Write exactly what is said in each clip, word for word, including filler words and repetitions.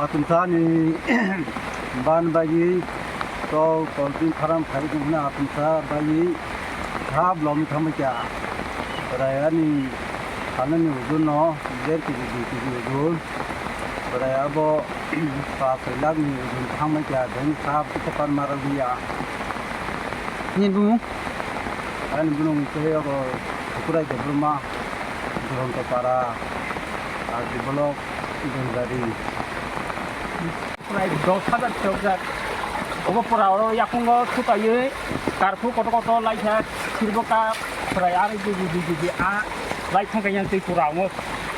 Atumsa ni ban bagwi tok poultry farm khai tongmani atumsa bagwi kha blomi thangbai kha. Raya ni salnani ujun no der kg dui kg ujun. Raya bo pas soi lakh ni ujun thangbai kha, then kha buko pan mara liya. Nini bumung? Ani bumung khe abo Kukurai Debbarma, Duronto Para, R D block, Dongari. Prai dos hajar chokjak. Obo pura oro yakungo thutaiwi karphu kotor kotor laisa sirbo ka prai ari gigi gigi a lai thangka yang tei pura omo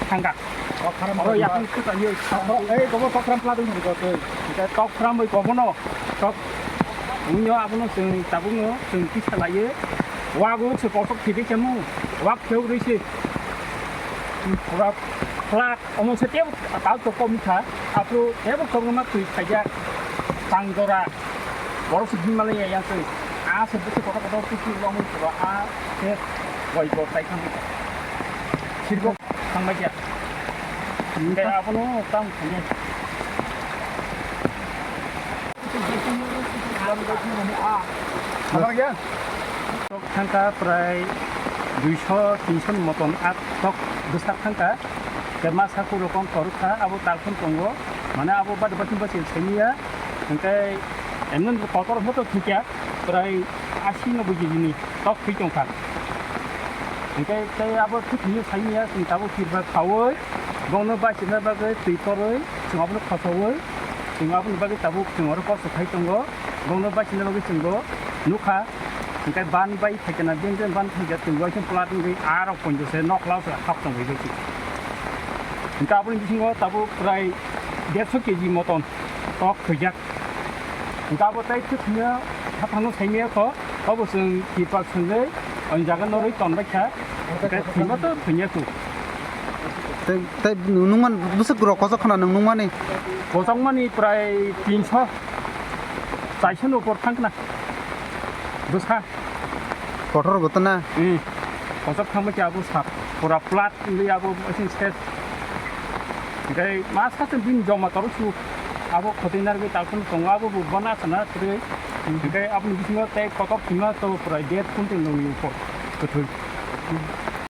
thangka. Oro yakung thutaiwi. Ei, kobo tokram pladung ni ko tei. Tei tokram bai kobono tok. Unyo abono chwng tabukno chwng kisa laiwi. Wago se kotok thidi kemu. Wak theok risi. Pura flat. Omo se tebo tao to kom kha, aphuru tebo kom ma twi khaijak, tang jora, borok se himlai ya yang twi, a se bwswk kotor kotor twi twi wngwi pura a se wai bo tai thang, sirbo thangbai ya. Hingke abono tang thangya. Tok thangka prai duiso tinso ni moton a tok bwsak thangka. Tei masa kuro kon toruk kha, abo talphun tongo. Mane abo bade bachung bachung semiya. Hingke emno kotor photo thikya prai asi no buji ni tok thwi tongkha. Hingke tei abo thwi thwi semiya, chwng tabuk tirba khaui, bongno bachina bagwi twi torwi, chwng abono khosoui. Chwng aboni bagwi tabuk chwng oro kosto khai tongo. Bongno bachina bagwi chwngbo nukha. Hingke ban bai phaikhe na, beng beng ban phaikhe chwng waisa plat wngwi arok ponjo se nok lao se hap tongwi bai. Hingke aboni bisingo tabuk prai derso K G moton tok thwijak. Hingke abo tei thwkhuya haphangno saimaya kho, obo chwng tipak swngwi o jaga norwi tonbaikha. Hingke thwima to thwiya kho. Tei, tei nung nungman bwswk rok kosok khna nung nungmani? Kosokmani prai tinso, chairso ni upor thang khna. Bwsa. Kotor bo to na? Hmm. Kosok thangma khe abo sap. Pura plat wngwi abo asing ses. Hingke ma sa chwng bini joma toro su. Abo khotoi narwgwi talphano tongo, abo bo bana sana kwrwi. Hingke aboni bisingo tei kotor thwima to pura dead kuntin nungni upor. Kwthwi.